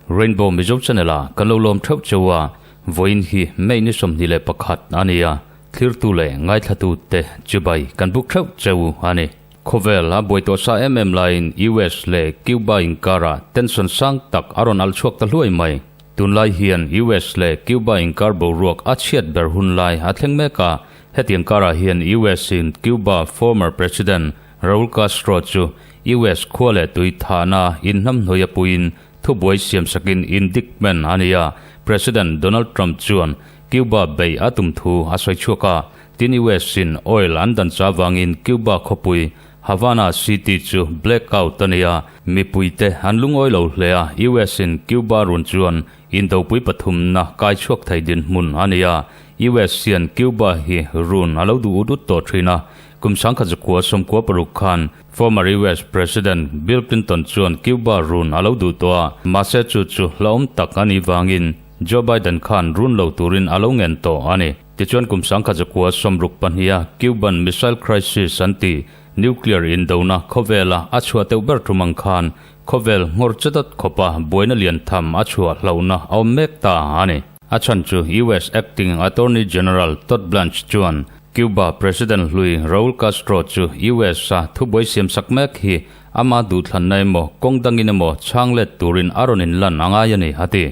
Rainbow Mizo Channel a kan lo lawm theuh cheu a, vawiin hi May ni 21 a ni a, thlirtu leh ngaithlatu te chibai kan buk theuh cheu a ni. Khawvel a buai tawh sa em em laiin US leh Cuba inkarah tension sang tak a rawn alh chhuak ta hluai mai. Tunlai hian US leh Cuba inkar boruak a chhiat ber hun lai a thleng mek a, hetiang karah hian US in Cuba former President Raul Castro chu US khua leh tui thahna inhnamhnawih a puiin thubuai siamsakin indictment a ni a, President Donald Trump chuan Cuba beih a tum thu a sawi chhuak a, tin US in oil an dan cha vangin Cuba khawpui Havana City chu blackout a ni a, mipuite an lungawi lo hle a, US in Cuba run chuan indopui pathumna kai chhuak thei dinhmun a ni a, US hian Cuba hi run a lo duh ut ut tawh thin a, kum 1996 khan former US President Bill Clinton chuan Cuba run a lo duh tawh a, mahse chu chu hlauhawm tak a nih vangin Joe Biden khan run lo turin a lo ngen tawh a ni. Tichuan kum 1962 a Cuban Missile Crisis an ti, nuclear indona khawvela a chhuah deuh ber tum ang khan khawvel nghawr che dawt khawpa buaina lian tham a chhuah hlauhna a awm mek ta a ni. A chhan chu US Acting Attorney General Todd Blanche chuan Cuba President hlui Raul Castro chu US a thubuai siamsak mek hi ama duhthlanna emaw kawng dangin emaw chhang let turin a rawn inlan a ngai a ni, a ti.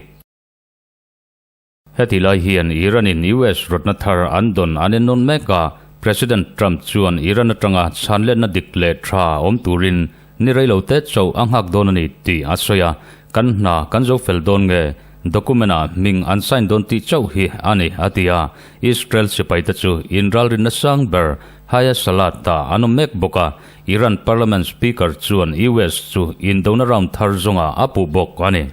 Heti lai hian Iran in US rawtna thar an dawn an en nawn mek a, President Trump chuan Iran atanga chhanletna dik leh tha awm turin ni reilo te chauh a nghak dawn a ni tih a sawi a, kan hna kan zo fel dawn nge, document ah hming an sign dawn tih chauh hi a ni, a ti a. Israel sipaite chu inralrinna sang ber Haya Salat ah an awm mek bawk a, Iran Parliament Speaker chuan US chu indona round thar zawngah a puh bawk a ni.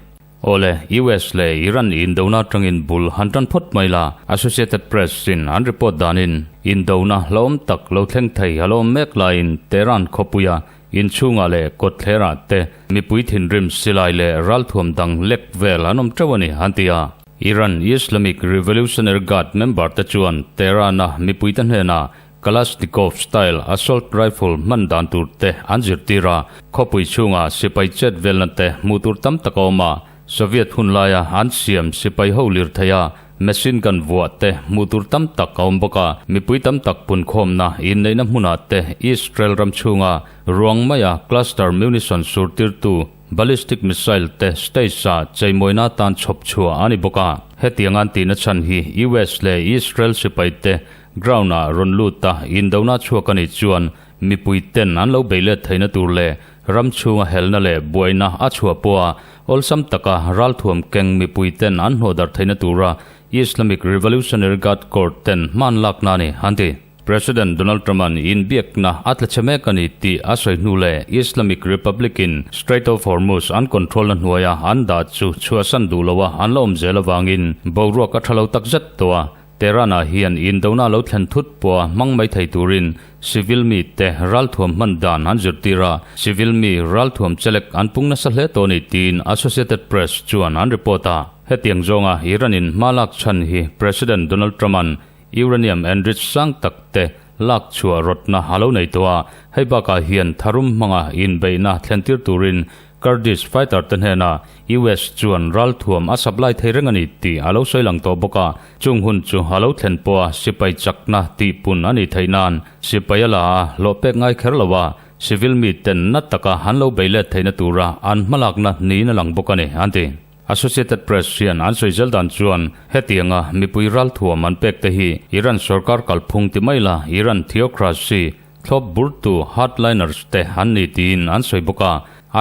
Awle, US leh Iran indona atangin bul han tan phawt mai la, Associated Press in an report danin indona hlauhawm tak lo thleng thei a lo awm mek laiin Tehran khawpuia inchhungah leh kawtthlerah te mipui thinrim silai leh ralthuam dang lek vel an awm teuh a ni an ti a. Iran Islamic Revolutionary Guard member te chuan Tehran-a mipuite hnenah Kalashnikov style assault rifle hman dan tur te an zirtir a, khawpui chhunga sipai chet velna te hmuh tur tam tak a awm a, Soviet hun laia an siam sipai ho lirthei a machine gun vuah te hmuh tur tam tak a awm bawk a, mipui tam tak punkhawmna inneihna hmunah te Israel ram chhunga ruang maia cluster munition surtirtu ballistic missile te stage-ah cheimawina atan chhawp chhuah a ni bawk a. Hetiang an tihna chhan hi US leh Israel sipai te Ground-ah rawn lut a, indona chhuak a nih chuan mipui ten an lo bei let theihna tur leh ram chhunga helna leh buaina a chhuah pawha awlsam taka ralthuam keng mipui ten an hnawhdar theihna tura Islamic Revolutionary Guard Corps ten hman lakna a ni, an ti. President Donald Trump-a'n inbiakna a tla chhe mek a ni tih a sawi hnu leh Islamic Republic-in Strait of Hormuz an control-na hnuaia an dah chu chhuahsan duh loa an la awm zel avangin boruak a tha lo takzet tawh a. Tehran-ah hian indona lo thlen thut pawha hmang mai thei turin civil mite ralthuam hman dan an zirtir a, civil mi ralthuam chelek an pung nasa hle tawh a ni tiin Associated Press chuan an report a. Hetiang zawnga Iran-in hma lak chhan hi President Donald Trump-a'n uranium enriched sang tak te lak chhuah rawtna a lo nei tawh a, hei bakah hian tharum hmanga inbeihna thlentir turin Kurdish fighter te hnenah US chuan ralthuam a supply thei reng a ni tih a lo sawi lang tawh bawk a, chung hun chu a lo thlen pawha sipai chakna tihpun a nih theih nan sipai a la a hlawh pek ngai kher lo a, civil mi ten na taka an lo bei let theihna tura an hmalakna niin a lang bawk a ni, an ti. Associated Press hian an sawi zel dan chuan hetianga mipui ralthuam an pek te hi Iran sorkar kalphung ti mai la Iran theocracy Thlawp burtu hardliners te an ni tiin an sawi bawk a,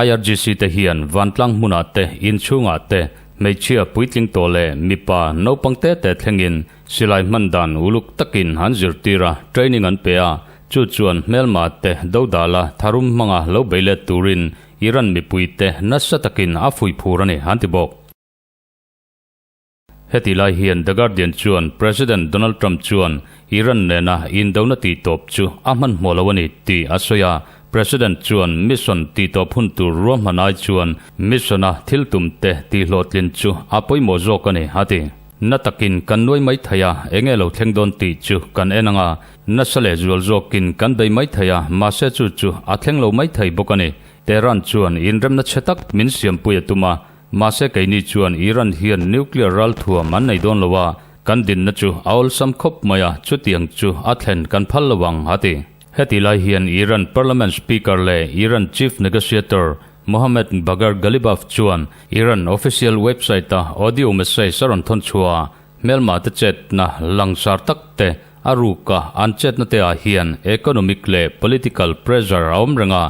IRGC te hian vantlang hmunah te, inchhungah te, hmeichhia puitling tawh leh mipa naupang te te thlengin silai hman dan uluk takin an zirtir a, training an pe a, chu chuan hmelma te dodala tharum hmanga lo bei let turin Iran mipui te nasa takin a fuih phur a ni, an ti bawk. Heti lai hian The Guardian chuan President Donald Trump chuan Iran nena indona tihtawp chu a hmanhmawh lo a ni tih a sawi a. President chuan mission tihtawp hun tur ruahman ai chuan mission-a thil tumte tihhlawhtlin chu a pawimawh zawk a ni, a ti. Na takin kan nuai mai thei a, enge lo thleng dawn tih chu kan en anga, nasa leh zual zawkin kan bei mai thei a, mahse chu chu a thleng lo mai thei bawk a ni. Tehran chuan inremna chhe tak min siampui a tum a, mahse keini chuan Iran hian nuclear ralthuam an nei dawn lo a, kan dinna chu a awlsam khawp mai a, chutiang chu a thlen kan phal lo ang, a ti. Heti lai hian Iran Parliament Speaker leh Iran Chief Negotiator Mohammad Bagher Ghalibaf chuan Iran official website-a audio message a rawn thawn chhuah a, hmelma te chetna langsar tak te a ruka an chetna te ah hian economic leh political pressure a awm reng a,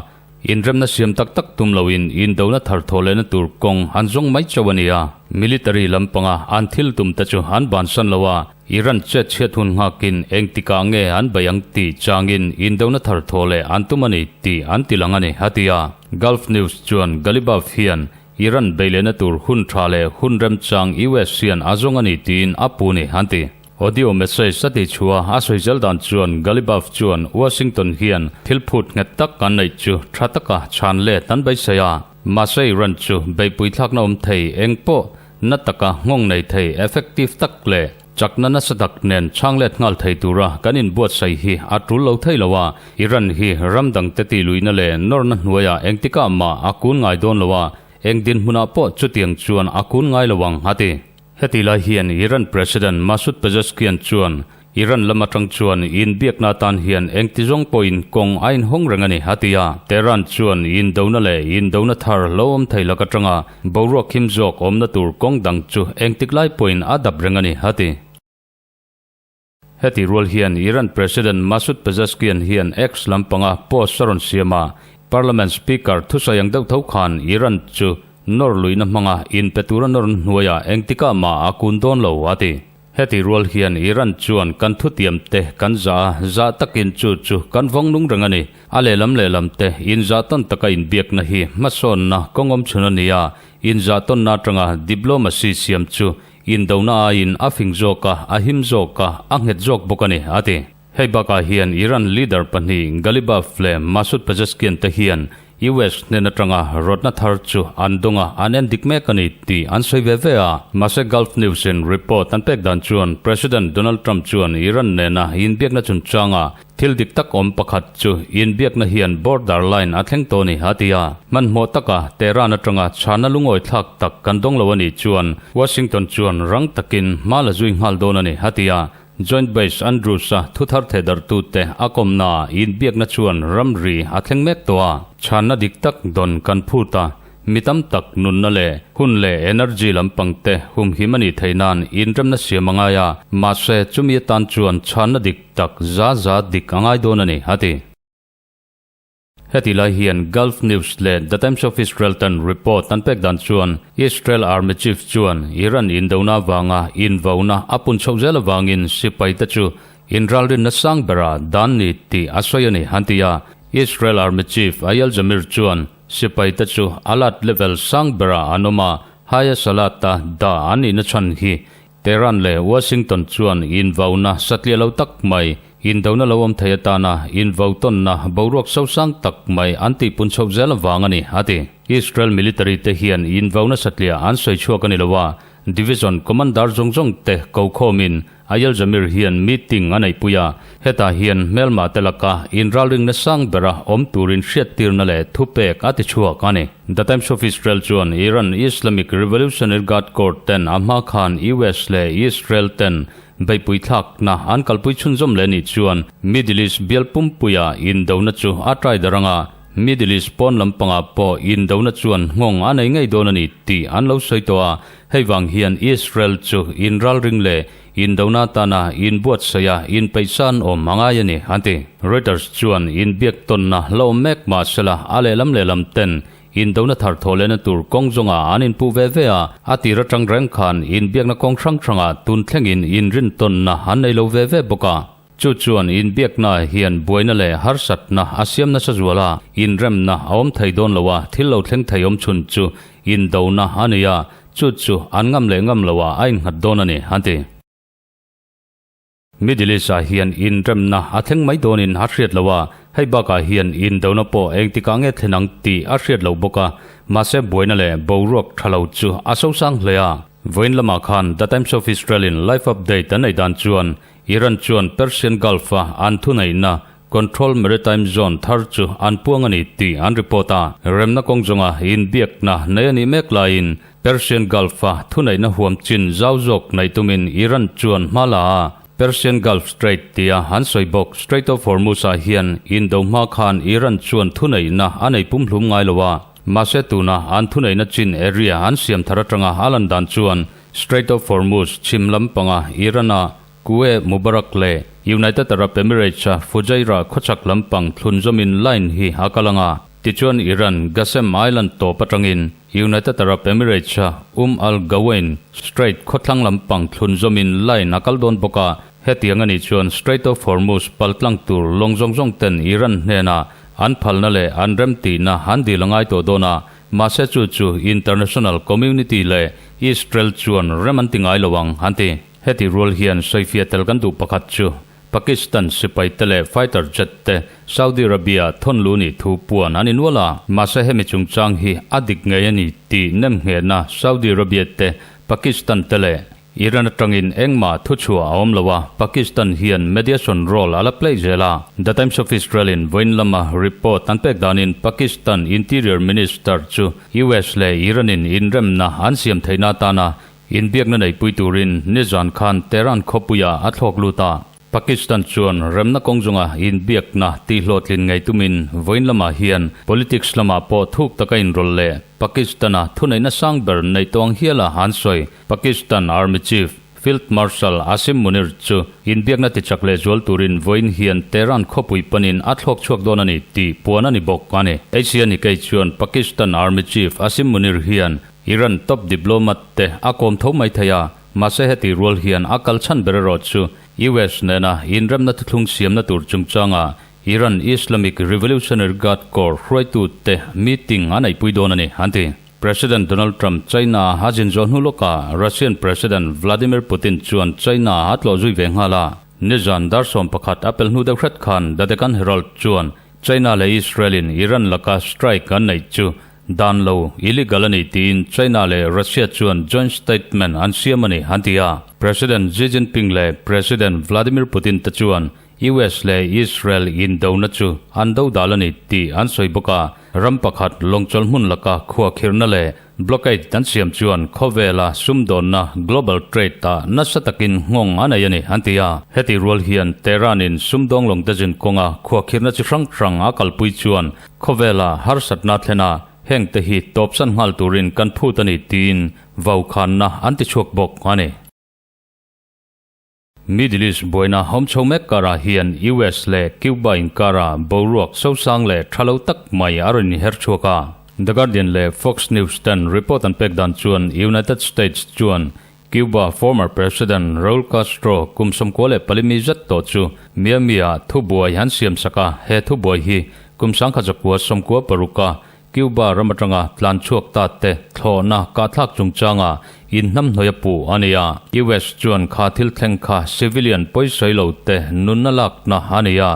inremna siam tak tak tum loin indona thar thawh lehna tur kawng an zawng mai chauh a ni a. Military lampanga an thil tum te chu an bansan lo a, Iran chet chhiat hun nghakin engtikah nge an bei ang tih changin indona thar thaw leh an tum a ni tih an ti lang a ni, a ti a. Gulf News chuan Ghalibaf hian Iran bei lehna tur hun tha leh hun remchang US hian a zawng a ni tiin a pu ni, an ti. Audio message a tih chhuah a sawi zel dan chuan Ghalibaf chuan Washington hian thil phut nghet tak an neih chu tha taka chhan let an beisei a, mahse Iran chu beihpui thlakna awm thei eng pawh Na taka nghawng nei thei effective tak leh chakna nasa tak nen chhang let nghal thei tura kan inbuatsaih hi a tul lo thei lo a, Iran hi ram dangte tih luihna leh nawrna hnuaiah engtikah mah a kun ngai dawn lo a, eng dinhmunah pawh chutiang chuan a kun ngai lo ang, a ti. Heti lai hian Iran President Masoud Pezeshkian chuan Iran lam atang chuan inbiakna atan hian engti zawng pawhin kawng a inhawng reng a ni, a ti a. Tehran chuan indona leh indona thar lo awm thei lak atanga boruak him zawk awmna tur kawng dang chu engtik lai pawhin a dap reng a ni, a ti. Heti rual hian Iran President Masoud Pezeshkian hian X lampanga post a rawn siam a, Parliament Speaker thusawi ang deuh tho khan Iran chu nawr luihna hmanga inpe tura nawr hnuaiah engtikah mah a kun dawn lo, a ti. Heti rual hian Iran chuan kan thutiam te kan zah a, zah takin chu chu kan vawng nung reng a ni. A lehlam lehlam te inzah tawn taka inbiakna hi hmasawnna kawngawm chhun a ni a, inzah tawnna atanga diplomacy siam chu indona aiin a fing zawk a, a him zawk a, a nghet zawk bawk a ni, a ti. Hei bakah hian Iran leader pahnih Ghalibaf leh Masoud Pezeshkian te hian US hnen atanga rawtna thar chu an dawng a, an en dik mek a ni tih an sawi ve ve a. Mahse Gulf News in report an pek dan chuan President Donald Trump chuan Iran nena inbiakna chungchanga thil dik tak awm pakhat chu inbiakna hian border line a thleng tawh a ni a ti a. Hmanhmawh taka Tehran atanga chhana lungawi thlak tak kan dawng lo a nih chuan Washington chuan rang takin hma la zui nghal dawn a ni a ti a. Joint Base Andrews-a thuthar thehdarhtute a kawmnaah inbiakna chuan ramri a thleng mek tawh a, chhanna dik tak dawn kan phut a, mi tam tak nunna leh hun leh energy lampangte humhim a nih theih nan inremna siam a ngai a, mahse chumi atan chuan chhanna dik tak za za dik a ngai dawn a ni, a ti. Heti lai hian Gulf News leh The Times of Israel ten report an pek dan chuan Israel Army Chief chuan Iran indona avanga invauna a pun chhoh zel avangin sipai te chu inralrinna sang berah dan ni tih a sawi a ni an ti a. Israel Army Chief Eyal Zamir chuan sipai te chu alert level sang berah an awm a, highest alert-a dah an nihna chhan hi Tehran leh Washington chuan invauna satliah lo tak mai, indona lo awm thei atana invautawnna boruak sosang tak mai an tihpun chhoh zel avang a ni, a ti. Israel military te hian invauna satliah an sawi chhuak a ni lo a, division commander zawng zawng te ko khawmin Eyal Zamir hian meeting a neihpui a, hetah hian hmelma te laka inralringna sang bera awm turin hriattirna leh thupek a ti chhuak a ni. The Times of Israel chuan Iran Islamic Revolutionary Guard Corps ten a hma khan US leh Israel ten beihpui thlakna an kalpui chhunzawm leh nih chuan Middle East bial pumpuia indona chu a trai dar anga Middle East pawn lampangah pawh indona chuan nghawng a nei ngei dawn a ni tih an lo sawi tawh a, hei vang hian Israel chu inralring leh Indona atana inbuatsaih a inpeihsan awm a ngai a ni, an ti. Reuters chuan inbiak tawnna la awm mek mah sela a lehlam lehlam ten indona thar thawh lehna tur kawng zawngah an inpuh ve ve a, a tir atang reng khan inbiakna kawng hrang hrangah tun thlengin inrin tawnna an nei lo ve ve bawk a. Chu chuan inbiakna hian buaina leh harsatna a siam nasa zual a, inremna a awm thei dawn lo a, thil lo thleng thei awm chhun chu indona a ni a, Chu chu an ngam leh ngam lo ah a innghat dawn a ni, an ti. Middle East ah hian inremna a thleng mai dawnin a hriat lo a, hei bakah hian indona pawh engtikah nge thlen ang tih a hriat lo bawk a, mahse buaina leh boruak tha lo chu a sosang hle a. Vawiin lamah khan The Times of Israel in live update an ei dan chuan Iran chuan Persian Gulf-a an thuneihna Control Maritime Zone thar chu an puang a ni tih an report a. Remna kawng zawnga inbiakna nei a nih mek laiin Persian Gulf-a thuneihna huam chin zau zawk neih tumin Iran chuan hma la a, Persian Gulf Strait tia an sawi bawk. Strait of Hormuz-ah hian indo hma khan Iran chuan thuneihna a nei pumhlum ngai lo a, mahse tuna an thuneihna chin area an siam thar atanga a lan dan chuan Strait of Hormuz chhim lampanga Iran-a Kuwait Mubarak leh United Arab Emirates-a Fujairah khawchhak lampang thlunzawmin line hi a kal ang a, tichuan Iran Gasem Island tawp atangin United Arab Emirates-a Al Ghawain Strait khawthlang lampang thlunzawmin line a kal dawn bawk a, hetiang a nih chuan Strait of Hormuz paltlang tur lawng zawng zawng ten Iran hnenah an phalna leh an remtihna an dil a ngai tawh dawn a, mahse chu chu international community leh Israel chuan rem an ti ngai lo ang, an ti. Heti rual hian sawifiah tel kan duh pakhat chu Pakistan sipai te leh fighter jet te Saudi Arabia thawn lu nih thu puan an innual a. Mahse hemi chungchang hi a dik ngei a ni tih nemnghehna Saudi Arabia te, Pakistan te leh Iran atangin engmah thuchhuah a awm lo a, Pakistan hian mediation role a la play zel a. The Times of Israel in vawiin lama report an pek danin Pakistan Interior Minister chu US leh Iran in inremna an siam theihna atana Inbiakna neipui turin nizan khan Tehran khawpuiah a thlawk lut a. Pakistan chuan remna kawng zunga inbiakna tihhlawhtlin ngei tumin vawiin lamah hian politics lamah pawh thuk taka inrawlh leh Pakistan-a thuneihna sang ber neih tawh ang hiala an sawi. Pakistan Army Chief Field Marshal Asim Munir chu inbiakna tichak lehzual turin vawiin hian Tehran khawpui panin a thlawk chhuak dawn a ni tih puan a ni bawk a ni. Asia Nikkei chuan Pakistan Army Chief Asim Munir hian Iran top diplomat te a kawm tho mai thei a, mahse heti rual hian a kal chhan ber erawh chu US nena inremna thuthlung siamna tur chungchanga Iran Islamic Revolutionary Guard Corps hruaitu te meeting a neihpui dawn a ni, an ti. President Donald Trump China a zin zawh hnu lawkah Russian President Vladimir Putin chuan China a tlawh zui ve nghal a. Nizan dar 11 a pel hnu deuh hret khan The Deccan Herald chuan China leh Israel in Iran laka strike an neih chu Dan lo, illegal a ni tiin China leh Russia chuan joint statement an siam a ni, an ti a. President Xi Jinping leh President Vladimir Putin te chuan US leh Israel indona chu an do dal a ni tih an sawi bawk a. Ram pakhat lawngchawlh hmun laka khuakhirhna leh blockade an siam chuan khawvela sumdawnna, global trade, ah nasa takin nghawng a nei a ni, an ti a. Heti rual hian Tehran-in sumdawng lawngte zin kawnga khuakhirhna chi hrang hrang a kalpui chuan Khawvela harsatna thlena hengte hi tawpsan nghal turin kan phut a ni tiin vaukhanna an ti chhuak bawk a ni. Middle East buaina awm chho mek karah hian US leh Cuba inkara boruak sosang leh tha lo tak mai a rawn inher chhuak a. The Guardian leh Fox News ten report an pek dan chuan United States chuan Cuba former President Raul Castro kum 94 mi zet tawh chu Miami-ah thubuai an siamsak a, he thubuai hi kum 1996-a Cuba ram atanga tlan chhuak ta te thlawhna kahthlak chungchanga inhnamhnawih a puh a ni a. US chuan kha thil thleng kha civilian pawisawi lo te nunna lakna a ni a,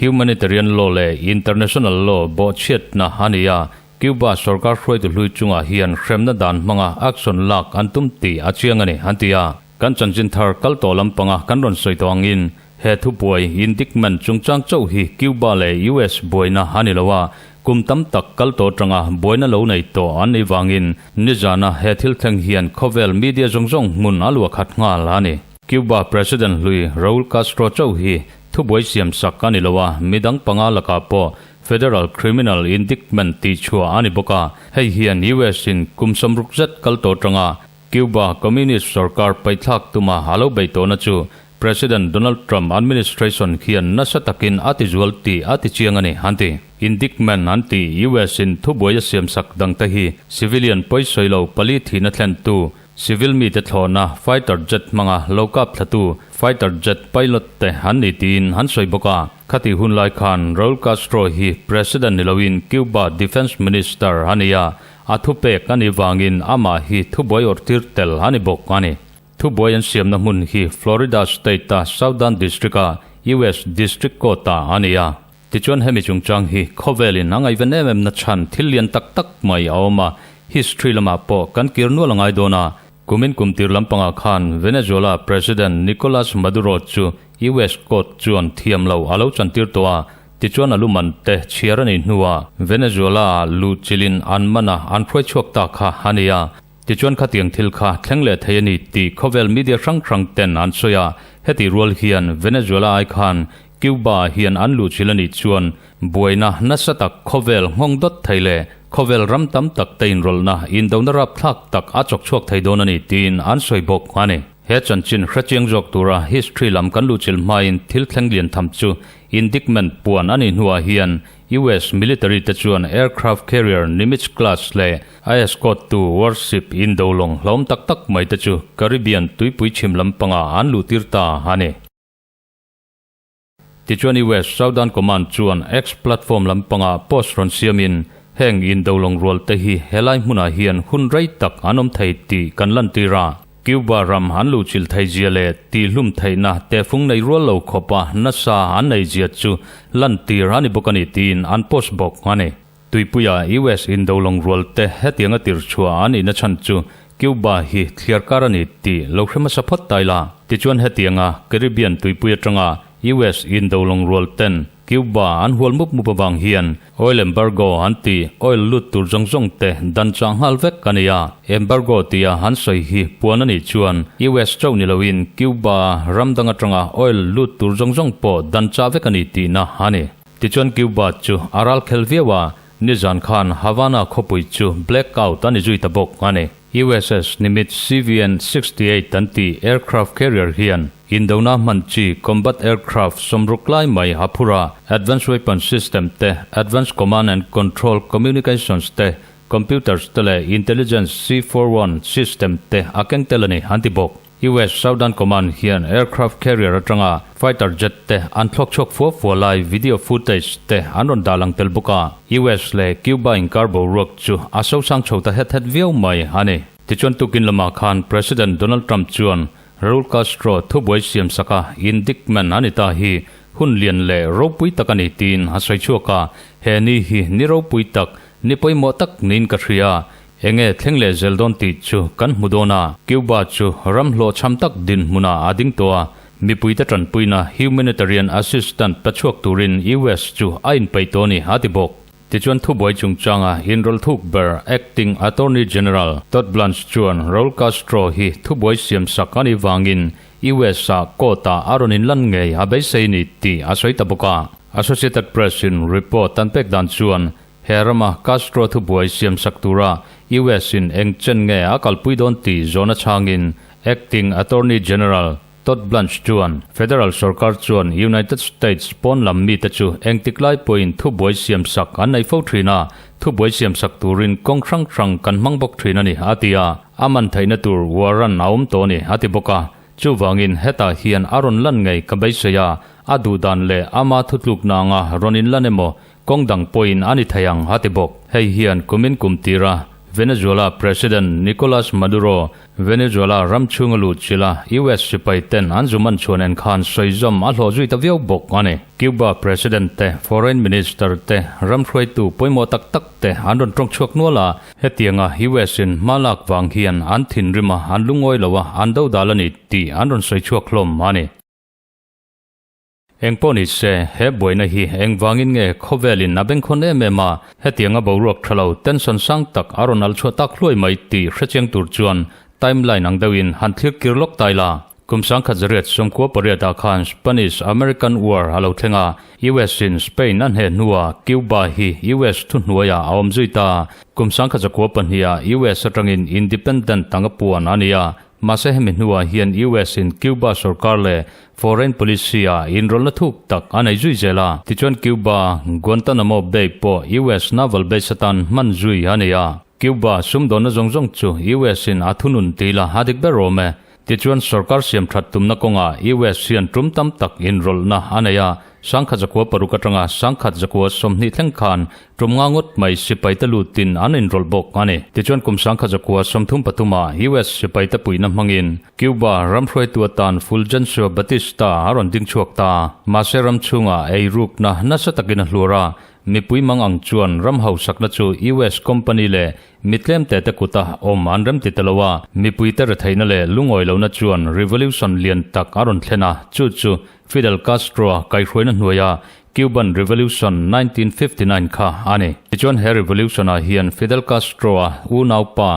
humanitarian law leh international law bawhchhiatna a ni a, Cuba sorkar hruaitu hlui chungah hian hremna dan hmanga action lak an tum tih a chiang a ni, an ti a. Kan chanchin thar kal tawh lampanga kan rawn sawi tawh angin he thubuai indictment chungchang chauh hi Cuba leh US buaina a ni lo a, kum tam tak kal tawh atanga buaina lo nei tawh an nih vangin nizana he thil thleng hian khawvel media zawng zawng hmun a luah khat nghal a ni. Cuba President hlui Raul Castro chauh hi thubuai siamsak a ni lo a, midang panga lakah pawh Federal Criminal Indictment tih chhuah a ni bawk a, hei hian US in kum 60 zet kal tawh atanga Cuba Communist sorkar paihthlak tuma a lo beih tawhna chu President Donald Trump administration khian nasa takin a tizual tih a ti chiang a ni, an ti. Indictment an tih US in thubuai a siamsak dangte hi civilian pawisawi lo pali thihna thlentu Civil mite thlawhna fighter jet hmanga lo kap thlatu fighter jet pilot te an ni tiin an sawi bawk a. Khati hun lai khan Raul Castro hi President ni loin Cuba Defence Minister a ni a, a thupek a nih vangin amah hi thubuai awrhtir tel a ni bawk a ni. Thubuai an siamna hmun hi Florida State-a Southern District-a US District Court-ah a ni a. Tichuan hemi chungchang hi khawvelin a ngaihven em em na chhan thil lian tak tak mai a awm a, history lamah pawh kan kir nual a ngai dawn a. Kumin kum tir lampangah khan Venezuela President Nicolas Maduro chu US court chuan thiam lo a lo chantir tawh a, tichuan a lu man te chhiar a nih hnuah Venezuela-ah luh chilhin an man a, an hruai chhuak ta kha a ni a. Tichuan khatiang thil kha thleng leh thei a ni tih khawvel media hrang hrang ten an sawi a, hetih rual hian Venezuela ai khan Cuba hian an luh chilh a nih chuan buaina nasa tak khawvel nghawng dawt thei leh khawvel ram tam tak te inrawlhna indona rapthlak tak a chawk chhuak thei dawn a ni tiin an sawi bawk a ni. He chanchin hrechiang zawk tura history lam kan luh chilh hmain thil thleng lian tham chu indictment puan a nih hnuah hian US military te chuan aircraft carrier Nimitz class leh a escort tu warship indo lawng hlawm tak tak mai te chu Caribbean tuipui chhim lampangah an luhtir ta a ni. Tichuan US Southern Command chuan X platform lampangah post rawn siamin heng indo lawng rual te hi helai hmunah hian hun rei tak an awm thei tih kan lantir a. Cuba ram an luhchilh thei zia leh tihhlum theihna tehfung nei rual lo khawpa nasa an nei zia chu lantir a ni bawk a ni tiin an post bawk a ni. Tuipuia US indo lawng rual te hetiang a tir chhuah a nihna chhan chu Cuba hi thliar kar a ni tih lo hre hmasa phawt ta ila. Tichuan hetianga Caribbean tuipui atanga US indo lawng rual ten Cuba an hual mup mup avang hian oil embargo an ti, oil lut tur zawng zawng te dan chah nghal vek a ni a. Embargo tia an sawi hi puan a nih chuan US chauh ni loin Cuba ram dang atanga oil lut tur zawng zawng pawh dan chah vek a ni tihna a ni. Tichuan Cuba chu a ral khel viau a, nizan khan Havana khawpui chu blackout a ni zui ta bawk a ni. USS Nimitz CVN 68 an tih aircraft carrier hian Indona hman chi combat aircraft sawmruk lai mai a phur a, advanced weapon system te, advanced command and control communications te, computers te leh intelligence C-41 system te a keng tel a ni, an ti bawk. US Southern Command hian aircraft carrier atanga fighter jet te an thlawk chhuak fua fua lai video footage te an rawn dah lang tel bawk a. US leh Cuba inkar boruak chu a sosang chho ta het het viau mai a ni. Tichuan tukin lamah khan President Donald Trump chuan Raul Castro thubuai siam saka indictment a ni ta hi hun lian leh ropui tak a ni tiin a sawi chhuak a, he ni hi ni ropui tak, ni pawimawh tak niin ka hria. Enge thleng leh zel dawn tih chu kan hmu dawn a. Cuba chu ram hlawhchham tak dinhmunah a ding tawh a, mipuite tanpuina humanitarian assistance pe chhuak turin US chu a inpeih tawh a ni, a ti bawk. Tichuan thubuai chungchanga inrawlh thuk ber Acting Attorney General Todd Blanche chuan Raul Castro hi thubuai siamsak a nih vangin US-ah court-ah a rawn inlan ngei a beisei ni tih a sawi ta bawk a. Associated Press-in report an pek dan chuan he rama Castro thubuai siamsak tura US-in eng chen nge a kalpui dawn tih zawhna chhangin Acting Attorney General Todd Blanche chuan Federal sorkar chuan United States pawn lam mite chu engtik lai pawhin thubuai siamsak an nei fo thin a, thubuai siamsak turin kawng hrang hrang kan hmang bawk thin a ni, a ti a. A man theihna tur warrant a awm tawh a ni, a ti bawk a. Chuvangin hetah hian a rawn lan ngei ka beisei a, a duhdan leh ama thutlukna anga rawn inlan emaw Kawng dang pawhin a ni thei ang, a ti bawk. Hei hian kumin kum tira Venezuela President Nicolas Maduro Venezuela ram chhunga luh chila US sipai ten an zum an chhuan en khan sawizawm a hlawh zui ta viau bawk a ni. Cuba President te, Foreign Minister te, ram hruaitu pawimawh tak tak te an rawn tawng chhuak nual a, hetianga US in hma lak vang hian an thinrim a, an lungawi lo a, an dodal a ni tih an rawn sawi chhuak hlawm a ni. Eng pawh ni se, he buaina hi engvangin nge khawvelin a bengkhawn em em a, hetianga boruak tha lo, tension sang tak a rawn al chhuah tak hluai mai tih hrechiang tur chuan timeline ang deuhin han thlir kir lawk ta ila. Kum 1848 ah khan Spanish American War a lo thleng a, US in Spain a hneh hnuah Cuba hi US thuhnuaiah a awm zui ta. Kum 1902 ah US atangin independent anga puan a ni a, Mahse hemi hnuah hian US in Cuba sorkar leh foreign policy ah inrawlhna thuk tak a nei zui zel a. Tichuan Cuba Guantanamo Bay pawh US naval base atan hman zui a ni a. Cuba sumdawnna zawng zawng chu US in a thunun ti la a dik ber awm e. Tichuan sorkar siam that tumna kawngah US hian tum tam tak inrawlhna a nei a. 1906 atanga 1920 thleng khan Tum nga ngawt mai sipaite lutin an inrawlh bawk a ni. Tichuan kum 1933 ah US sipaite puihna hmangin Cuba ram hruaitu atan Fulgencio Batista a rawn ding chhuak ta. Mahse ram chhungah eirukna nasa takin a hluar a. Mipui mang ang chuan ram hausakna chu US company leh mi tlem te te kuta awm an rem ti ta lo a, mipuite retheihna leh lungawi lohna chuan revolution lian tak a rawn thlen a, chu chu Fidel Castro-a kaihhruaina hnuaia Cuban Revolution 1959 kha a ni. Tichuan he revolution-ah hian Fidel Castro-a unaupa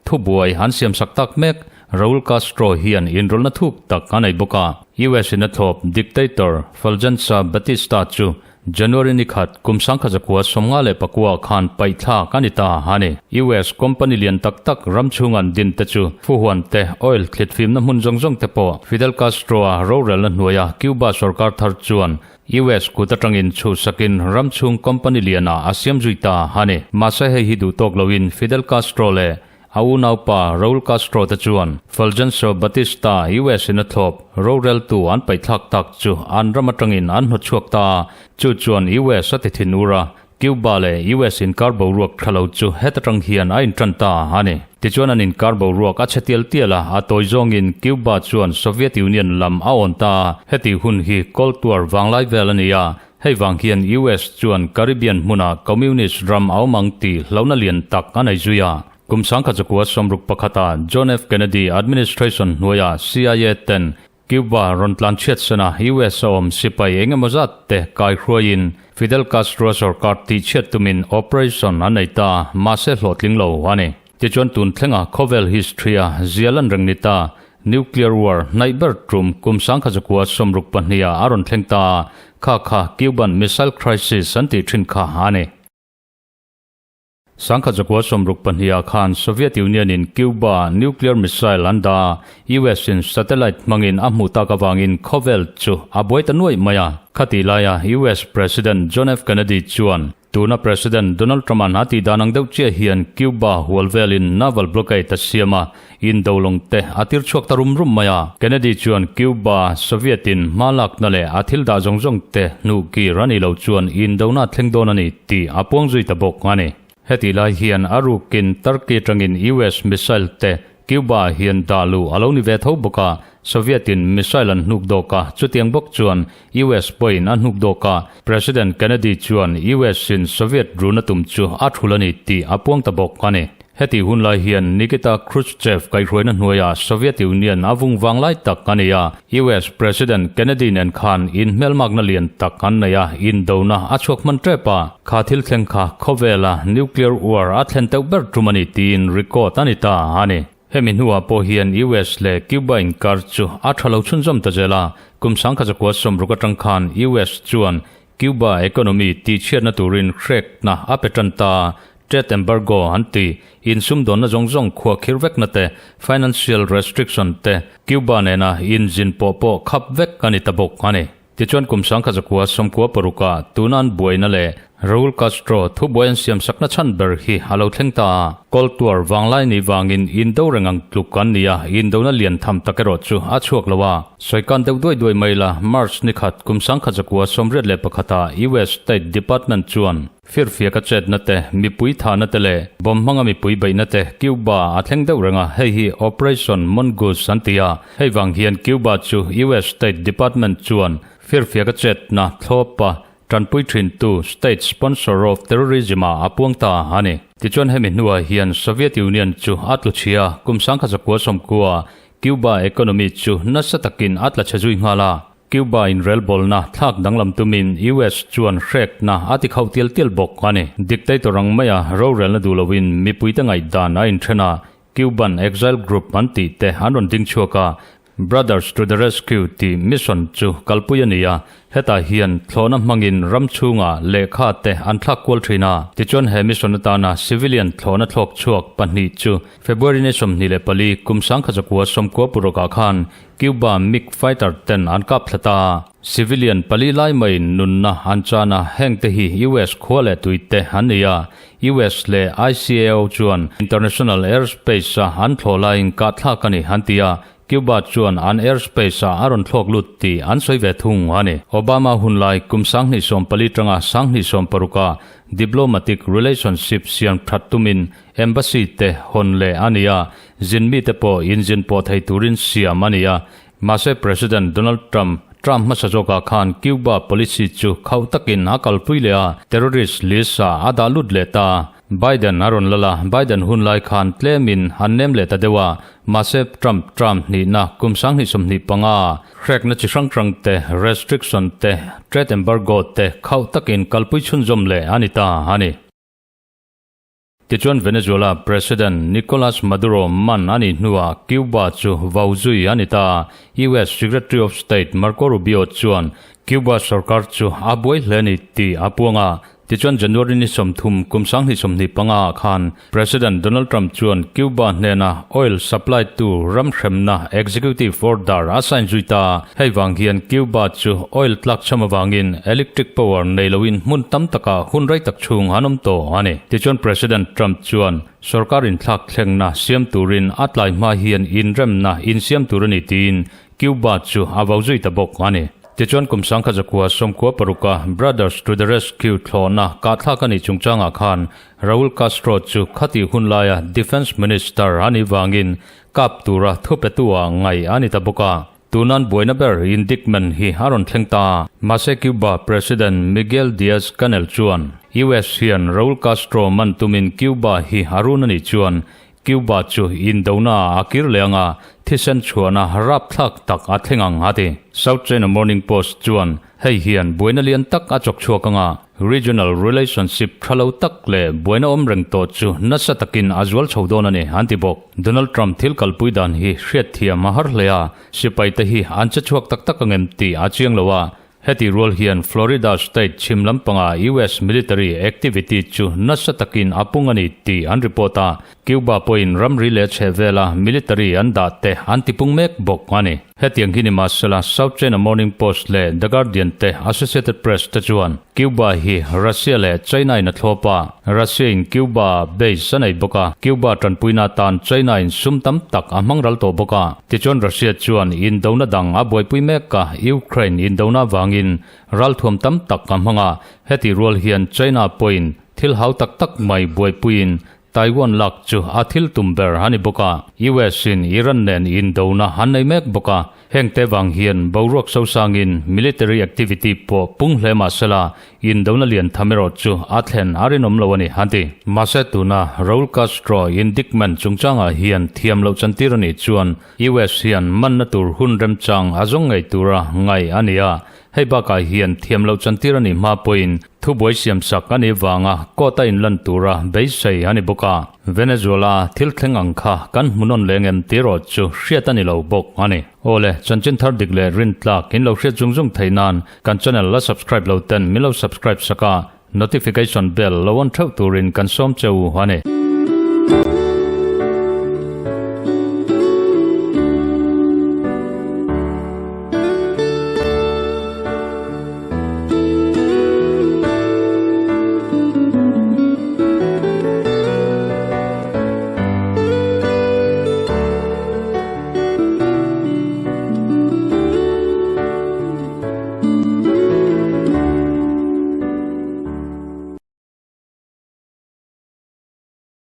Thubuai an siamsak tak mek, Raul Castro hian inrawlhna thuk tak a nei bawk a. US in a thlawp dictator Fulgencio Batista chu January ni khat kum 1954 khan paihthlak a ni ta a ni. US company lian tak tak ram chhung an din te chu Fuhuan te oil thlitfimna hmun zawng zawng te pawh Fidel Castro-a rorelna hnuaia Cuba sorkar thar chuan US kut atangin chhuhsakin ram chhung company lianah a siam zui ta a ni. Mahse hei hi duh tawk loin Fidel Castro leh a unaupa Raul Castro te chuan Fulgencio Batista US in a thlawp roreltu an paihthlak tak chu an ram atangin an hnawtchhuak ta a, chu chuan US a ti thin ur a, Cuba leh US inkar boruak tha lo chu heta tang hian a intan ta a ni. Tichuan an inkar boruak a chhe tial tial a, a tawi zawngin Cuba chuan Soviet Union lam a awn ta a, heti hun hi Cold War vanglai vel a ni a, hei vang hian US chuan Caribbean hmuna Communist ram a awm ang tih hlauhna lian tak a nei zui a. Kum 1961 a John F. Kennedy administration hnuaia CIA ten Cuba rawn tlan chhiat sana US a awm sipai eng emaw zat te kai hruaiin Fidel Castro sorkar tih chhiat tumin operation an nei ta, mahse hlawhtling lo a ni. Tichuan tun thlenga khawvel history a zial an reng ni ta, nuclear war hnaih ber tum kum 1962 ah a rawn thleng ta a, kha kha Cuban Missile Crisis an tih thin kha a ni. 1962 khan Soviet Union in Cuba nuclear missile an dah a, US in satellite hmangin a hmuh tak avangin khawvel chu a buai ta nuaih mai a. Khatih laia US President John F. Kennedy chuan tuna President Donald Trump-a'n a tih dan ang deuh chiah hian Cuba hual velin naval blockade a siam a, Indolawng te a tir chhuak ta rum rum mai a. Kennedy chuan Cuba, Soviet in hma lakna leh a thil dah zawng zawng te hnuh kir a nih loh chuan indona thleng dawn a ni tih a puang zui ta bawk a ni. Hetih lai hian a rukin Turkey atangin US missile te Cuba ah hian dah luh a lo ni ve tho bawk a, Soviet in missile an hnuk dawk a, chutiang bawk chuan US pawhin a hnuk dawk a, President Kennedy chuan US in Soviet runa tum chu a thul a ni tih a puang ta bawk a ni. Heti hun lai hian Nikita Khrushchev kaihhruaina hnuaiah Soviet Union a vung vang lai tak a ni a, US President Kennedy nen khan inhmelmakna lian tak an nei a, indona a chhuak hman tep a, kha thil thleng kha khawvela nuclear war a thlen teuh ber tum a ni tiin record a ni ta a ni. Hemi hnuah pawh hian US leh Cuba inkar chu a tha lo chhunzawm ta zel a, kum 1960 atang khan US chuan Cuba economy tihchhiatna turin hrekna a pe tan ta a, Trade embargo an ti, insumdawnna zawng zawng khua khir vekna te, financial restriction te, Cuba nena inzin pawh pawh khap vek a ni ta bawk a ni. Tichuan kum 1996 ah tuna an buaina leh Raul Castro thubuai an siamsakna chhan ber hi a lo thleng ta a. Cold War vanglai ni vangin indo reng ang tluk an ni a, indona lian tham tak erawh chu a chhuak lo a. Sawikan deuh duai duai mai la, March ni khat kum 1981 ah US State Department chuan, Firfiak a chetna te, mipui thahna te leh bomb hmanga mipui beihna te Cuba a thleng deuh reng a, hei hi Operation Mongoose an ti a, hei vang hian Cuba chu US State Department chuan firfiak a chetna thlawpa tanpui thintu state sponsor of terrorism ah a puang ta a ni. Tichuan hemi hnuah hian Soviet Union chu a tlu chhia a, kum 1990 Cuba economy chu nasa takin a tla chhe zui nghal a. Cuba inrelbawlna thlak danglam tumin US chuan hrekna a ti khauh tial tial bawk a ni. Dictator ang maia rorelna duh loin mipuite ngaihdan a inthen a, Cuban Exile Group an tih te an rawn ding chhuak a, Brothers to the Rescue tih mission chu kalpui a ni a, hetah hian thlawhna hmangin ram chhunga lehkha te an thlak kual thin a. Tichuan he mission atana civilian thlawhna thlawk chhuak pahnih chu February ni 24 kum 1996 khan Cuba MiG fighter ten an kap thla ta a, civilian pali lai maiin nunna an chan a, heng te hi US khua leh tui te an ni a, US leh ICAO chuan international airspace a an thlawh laiin kah thlak a ni an ti a, Cuba chuan an airspace ah a rawn thlawk lut tih an sawi ve thung a ni. Obama hun lai kum 2014 tanga 2016 ah diplomatic relationship siam that tumin embassy te hawn leh a ni a, Zin mite pawh inzin pawh thei turin siam a ni a, mahse President Donald Trump Trump hmasa zawkah khan Cuba policy chu khauh takin a kalpui leh a, terrorist list-ah a dah lut leh ta. Biden a rawn lal a, Biden hun lai khan tlemin an nem leh ta deuh a, mahse Trump term hnihna kum 2025 hrekna chi hrang hrang te, restriction te, trade embargo te khauh takin kalpui chhunzawm leh a ni ta a ni. Tichuan Venezuela President Nicolas Maduro man a nih hnuah Cuba chu vau zui a ni ta. US Secretary of State Marco Rubio chuan Cuba sorkar chu a buai hle a ni tih a puang a. Tichuan January ni 30 kum 2025 ah khan President Donald Trump chuan Cuba hnena oil supply tu ram hremna executive order a sign zui ta. Hei vang hian Cuba chu oil tlak cham avangin electric power nei loin hmun tam takah hun rei tak chhung an awm tawh a ni. Tichuan President Trump chuan sorkar inthlak thlengna siam turin a tlai hma hian inremna insiam tur a ni tiin Cuba chu a vau zui ta bawk a ni. Tichuan kum 1996 a Brothers to the Rescue thlawhna kahthlak a nih chungchangah khan Raul Castro chu khatih hun laia Defence Minister a nih vangin kap tura thupetu-ah ngaih a ni ta bawk a. Tunan buaina ber indictment hi a rawn thleng ta. Mahse Cuba President Miguel Diaz-Canel chuan US hian Raul Castro man tumin Cuba hi a run a nih chuan Cuba chu indona ah a kir leh anga thisen chhuahna rapthlak tak a thleng ang a ti. South China Morning Post chuan hei hian buaina lian tak a chawk chhuak anga regional relationship tha lo tak leh buaina awm reng tawh chu nasa takin a zual chho dawn a ni an ti bawk. Donald Trump thil kalpui dan hi hriatthiam a har hle a, sipaite hi an che chhuak tak tak angem tih a chiang lo a. Heti rual hian Florida state chhim lampanga US military activity chu nasa takin a pung a ni tih an report a, Cuba pawhin ramri leh chhehvela military an dah te an tipung mek bawk a ni. Hetiang hi nimahsela South China Morning Post leh The Guardian te Associated Press te chuan Cuba hi Russia leh China in a thlawp a, Russia in Cuba ah base a nei bawk a, Cuba tanpuina atan China in sum tam tak a hmang ral tawh bawk a. Tichuan Russia chuan indona dang a buaipui mek a, Ukraine indona avangin ralthuam tam tak a hmang a, heti rual hian China pawhin thil hau tak tak mai buaipuiin Taiwan lak chu a thil tum ber a ni bawk a, US in Iran nen indona an nei mek bawk a, heng te vang hian boruak sosangin military activity pawh pung hle mah sela, indona lian tham erawh chu a thlen a rinawm lo a ni, an ti. Mahse tuna Raul Castro indictment chungchangah hian thiam loh chantir a nih chuan US hian manna tur hun remchang a zawng ngei tura ngaih a ni a, Hei bakah hian thiam loh chantir a nih hma pawhin thubuai siamsak a nih vanga court a inlan tura beisei a ni bawk a. Venezuela thil thleng ang kha kan hmuhnawn leng em tih erawh chu hriat a ni lo bawk a ni. Awle, chanchin thar dik leh rintlak in lo hriat zung zung theih nan kan channel la subscribe lo ten min lo subscribe sak a, notification bell lo on theuh turin kan sawm che u a ni.